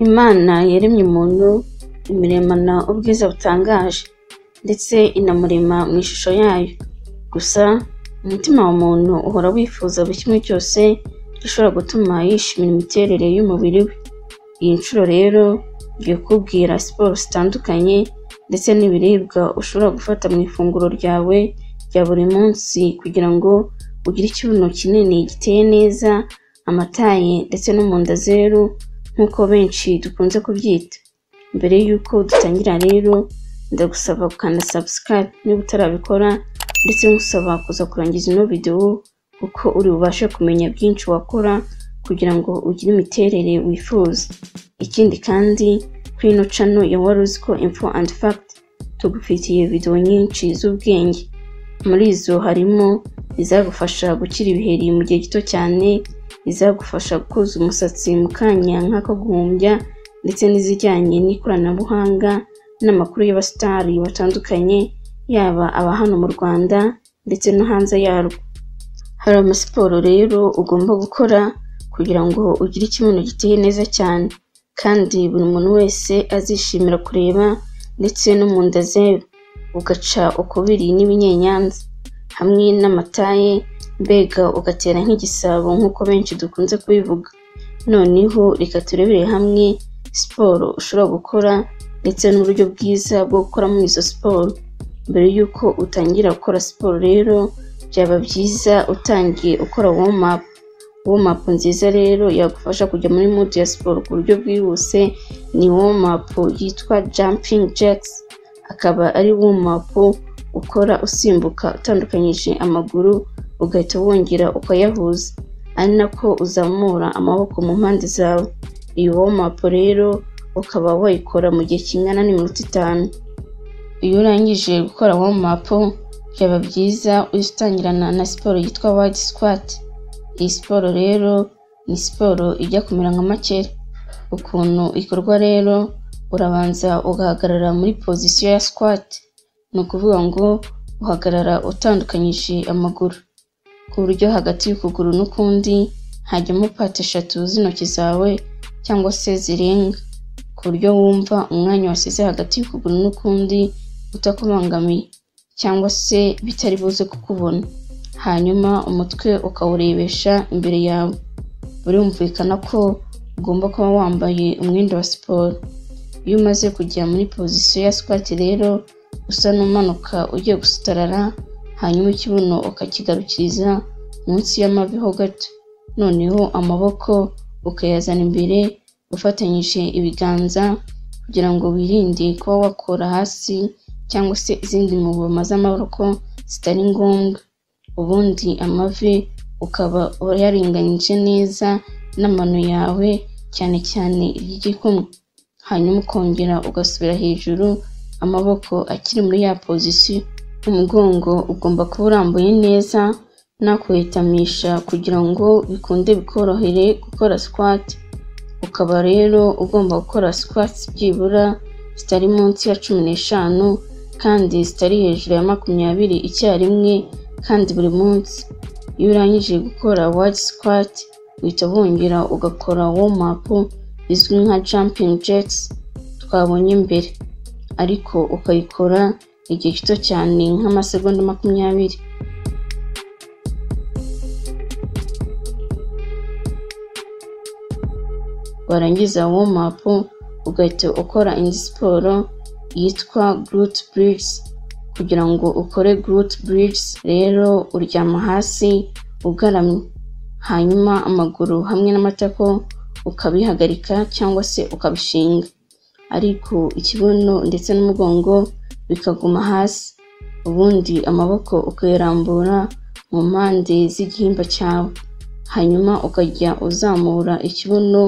Imana yaremye umuntu imuremana ubwiza butangaje ndetse inamurema mu ishusho yayo. Gusa umutima wa muntu uhora wifuza buri kimwe cyose gishobora gutuma yishimira imiterere y'umubiri we. Iyi nshuro rero ngiye kukubwira siporo zitandukanye ndetse n'ibiribwa ushobora gufata mu ifunguro ryawe rya buri munsi kugira ngo ugire ikibuno kinini giteye neza, amataye ndetse no mu nda zeru nk'uko benshi dukunze kubyita. Mbere y'uko dutangira rero ndagusaba gukanda subscribe niba utarabikora, ndetse ngusaba kuza kurangiza ino video kuko uri bubashe kumenya byinshi wakora kugira ngo ugire imiterere wifuza. Ikindi kandi kuri ino channel ya Wari Uziko Info and Fact tugufitiye video nyinshi z'ubwenge. Muri izo harimo izagufasha gukira ibiheri mu gihe gito cyane, izagufasha gukuza umusatsi mu kanya nk'ako guhumbya, ndetse n'izijyanye n'ikoranabuhanga n'amakuru y'abasitari batandukanye, yaba aba hano mu Rwanda ndetse no hanze yarwo. Hari amasiporo rero ugomba gukora kugira ngo ugire ikibuno giteye neza cyane, kandi buri muntu wese azishimira kureba, ndetse no mu nda zeru, ugaca ukubiri n'ibinyenyanza hamwe n'amataye, mbega ugatera nk'igisabo nk'uko benshi dukunze kubivuga. Noneho reka turebere hamwe siporo ushobora gukora ndetse n'uburyo bwiza bwo gukoramo izo siporo. Mbere y'uko utangira gukora siporo rero byaba byiza utangiye ukora warm up. Warm up nziza rero yagufasha kujya muri mood ya siporo ku buryo bwihuse ni warm up yitwa jumping jacks, akaba ari warm up ukora usimbuka utandukanyije amaguru ugahita wongera ukayahuza, ari nako uzamura amaboko mu mpande zawe. Iyi warm up rero ukaba wayikora mu gihe kingana n'iminota 5. Iyo urangije gukora warm up byaba byiza uhise utangirana na siporo yitwa wide squat. Iyi siporo rero ni siporo ijya kumera nka makere. Ukuntu ikorwa rero, urabanza ugahagarara muri pozisiyo ya squat, ni ukuvuga ngo uhagarara utandukanyije amaguru, ku buryo hagati y'ukuguru n'ukundi hajyamo pati 3 z'intoki zawe cyangwa se zirenga, ku buryo wumva umwanya wasize hagati y'ukuguru n'ukundi utakubangamiye cyangwa se bitari buze kukubona. Hanyuma umutwe ukawurebesha imbere yawe. Birumvikana ko ugomba kuba wambaye umwenda wa siporo. Iyo umaze kujya muri pozisiyo ya squat rero usa n'umanuka ugiye gusutarara, hanyuma ikibuno ukakigarukiriza munsi y'amavi ho gato, noneho amaboko ukayazana imbere ufatanyije ibiganza kugira ngo wirinde kuba wakora hasi cyangwa se izindi muvoma z'amaboko zitari ngombwa. Ubundi amavi ukaba uyaringanyije neza n'amano yawe, cyane cyane iry'igikumwe, hanyuma ukongera ugasubira hejuru amaboko akiri muri ya pozisiyo. Umugongo ugomba kuba urambuye neza nta kuwetamisha kugira ngo bikunde bikorohere gukora squat. Ukaba rero ugomba gukora squats byibura zitari munsi ya 15 kandi zitari hejuru ya 20 icyarimwe kandi buri munsi. Iyo urangije gukora wide squat uhita wongera ugakora warm up izwi nka jumping jacks twabonye mbere, ariko ukayikora igihe gito cyane nk'amasegonda 20. Warangiza warm up ugahita ukora indi siporo yitwa glute bridges. Kugira ngo ukore glute bridges rero uryama hasi ugaramye, hanyuma amaguru hamwe n'amatako ukabihagarika cyangwa se ukabishinga, ariko ikibuno ndetse n'umugongo bikaguma hasi. Ubundi amaboko ukayarambura mu mpande z'igihimba cyawe, hanyuma ukajya uzamura ikibuno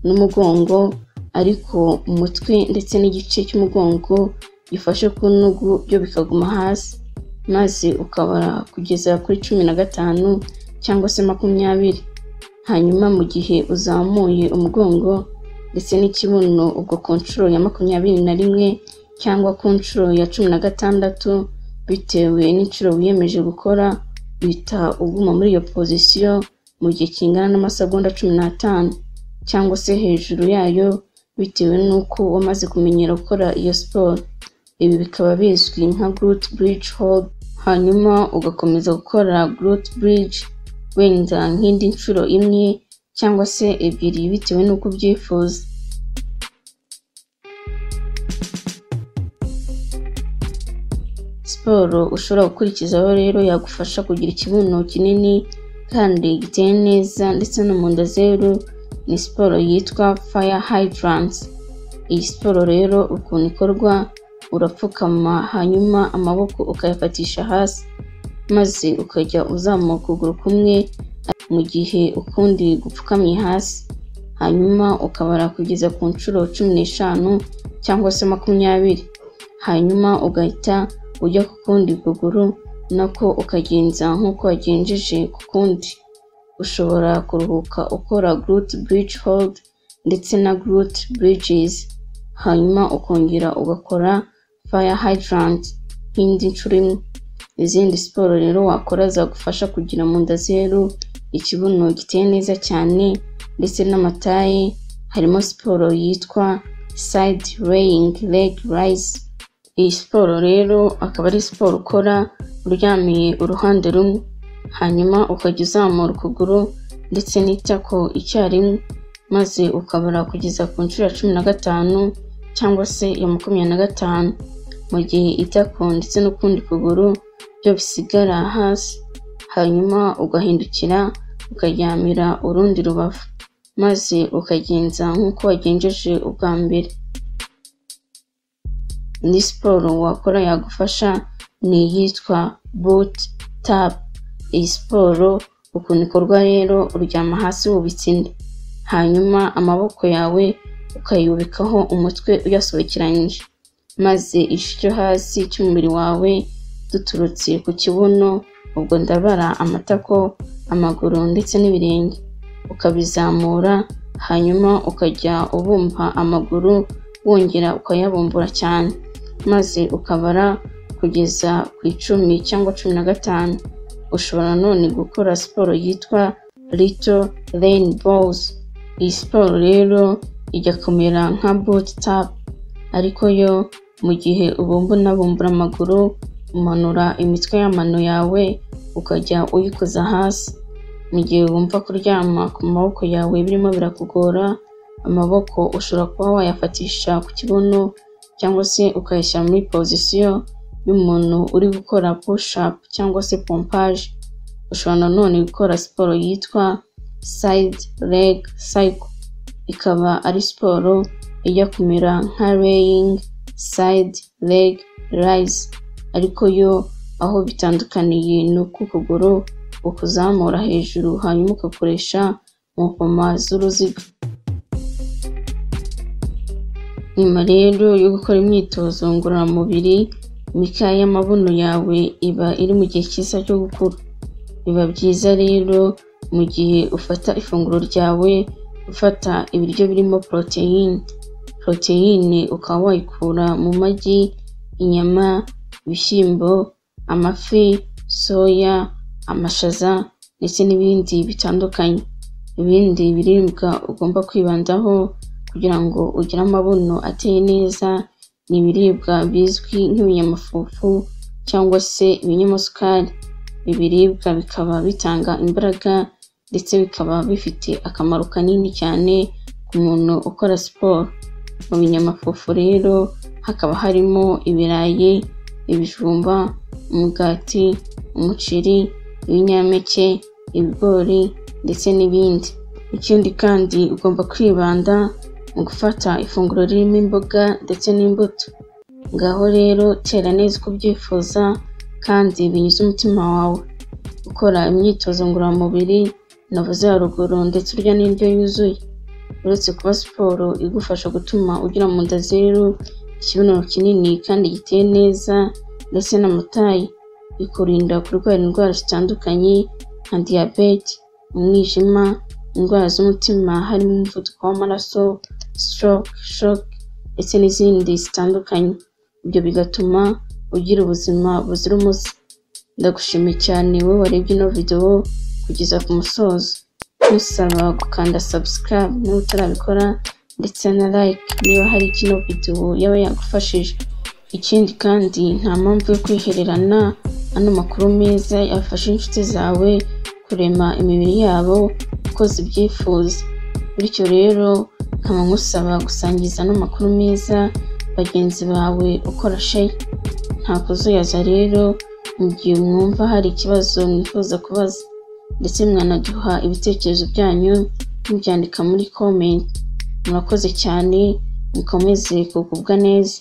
n'umugongo, ariko umutwe ndetse n'igice cy'umugongo gifashe ku ntugu byo bikaguma hasi, maze ukabara kugeza kuri 15 cyangwa se 20. Hanyuma mu gihe uzamuye umugongo ndetse n'ikibuno, ubwo ku nshuro ya 21 cyangwa ku nshuro ya 16 bitewe n'inshuro wiyemeje gukora, uhita uguma muri iyo pozisiyo mu gihe kingana n'amasegonda 15 cyangwa se hejuru yayo bitewe n'uko wamaze kumenyera gukora iyo siporo. Ibi bikaba bizwi nka glute bridge hold, hanyuma ugakomeza gukora glute bridge wenda nk'indi nshuro imwe cyangwa se ebyiri bitewe n'uko ubyifuza. Siporo ushobora gukurikizaho rero yagufasha kugira ikibuno kinini kandi giteye neza ndetse no mu nda zeru ni siporo yitwa fire hydrants. Iyi siporo rero ukuntu ikorwa, urapfukama hanyuma amaboko ukayafatisha hasi, maze ukajya uzamura ukuguru kumwe mu gihe ukundi gupfukamye hasi, hanyuma ukabara kugeza ku nshuro 15 cyangwa se 20, hanyuma ugahita ujya ku kundi kuguru nako ukagenza nk'uko wagenjeje ku kundi. Ushobora kuruhuka ukora glute bridge hold ndetse na glute bridges, hanyuma ukongera ugakora fire hydrant nk'indi nshuro imwe. Izindi siporo rero wakora zagufasha kugira mu nda zeru, ikibuno giteye neza cyane ndetse n'amataye, harimo siporo yitwa side laying leg raise. Iyi siporo rero akaba ari siporo ukora uryamiye uruhande rumwe, hanyuma ukajya uzamura ukuguru ndetse n'itako icyarimwe, maze ukabara kugeza ku nshuro ya 15 cyangwa se iya 25, mu gihe itako ndetse n'ukundi kuguru byo bisigara hasi, hanyuma ugahindukira ukaryamira urundi rubavu, maze ukagenza nk'uko wagenjeje ubwa mbere. Indi siporo wakora yagufasha ni iyitwa butt tap. Iyi siporo ukuntu ikorwa rero, uryama hasi wubitse inda, hanyuma amaboko yawe ukayubikaho umutwe uyasobekeranyije, maze igice cyo hasi cy'umubiri wawe duturutse ku kibuno, ubwo ndabara amatako, amaguru ndetse n'ibirenge, ukabizamura, hanyuma ukajya ubumba amaguru wongera ukayabumbura cyane, maze ukabara kugeza ku 10 cyangwa 15. Ushobora nanone gukora siporo yitwa little rainbows. Iyi siporo rero ijya kumera nka butt tap, ariko yo mu gihe ubumbunabumbura amaguru, umanura imitwe y'amano yawe ukajya uyikoza hasi. Mu gihe wumva kuryama ku maboko yawe birimo birakugora, amaboko ushobora kuba wayafatisha ku kibuno cyangwa se ukayashyira muri pozisiyo y'umuntu uri gukora push up cyangwa se pompage. Ushobora nanone gukora siporo yitwa side leg cycle, ikaba ari siporo ijya kumera nka laying side leg raise, ariko yo aho bitandukaniye ni uko ukuguru ukuzamura hejuru hanyuma ugakoresha muvoma z'uruziga. Nyuma rero yo gukora imyitozo ngororamubiri, imikaya y'amabuno yawe iba iri mu gihe cyiza cyo gukura. Biba byiza rero mu gihe ufata ifunguro ryawe ufata ibiryo birimo poroteyine. Poroteyine ukaba wayikura mu magi, inyama, ibishyimbo, amafi, soya, amashaza ndetse n'ibindi bitandukanye. Ibindi biribwa ugomba kwibandaho kugira ngo ugire amabuno ateye neza ni ibiribwa bizwi nk'ibinyamafufu cyangwa se ibinyamasukari. Ibi biribwa bikaba bitanga imbaraga ndetse bikaba bifite akamaro kanini cyane ku muntu ukora siporo. Mu binyamafufu rero hakaba harimo ibirayi, ibijumba, umugati, umuceri, ibinyampeke, ibigori ndetse n'ibindi. Ikindi kandi ugomba kwibanda mu gufata ifunguro ririmo imboga ndetse n'imbuto. Ngaho rero tera neza uko ubyifuza kandi binyuze umutima wawe. Gukora imyitozo ngororamubiri navuze haruguru ndetse urya n'indyo yuzuye. Uretse kuba siporo igufasha gutuma ugira mu nda zeru, ikibuno kinini kandi giteye neza ndetse n'amataye, ikurinda kurwara indwara zitandukanye nka diyabete, umwijima, indwara z'umutima harimo umuvuduko w'amaraso, stroke, shock ndetse n'izindi zitandukanye. Ibyo bigatuma ugira ubuzima buzira umuze. Ndagushimiye cyane wowe warebye ino video kugeza ku musozo. Nkusaba gukanda subscribe niba utarabikora ndetse na like niba hari kino video yaba yagufashije. Ikindi kandi nta mpamvu yo kwihererana ano makuru meza yafasha inshuti zawe kurema imibiri yabo uko zibyifuza. Bityo rero nkaba nkusaba gusangiza ano makuru meza bagenzi bawe ukora share. Nta kuzuyaza rero mu gihe mwumva hari ikibazo mwifuza kubaza, ndetse mwanaduha ibitekerezo byanyu mubyandika muri comment. Murakoze cyane, mukomeze kugubwa neza.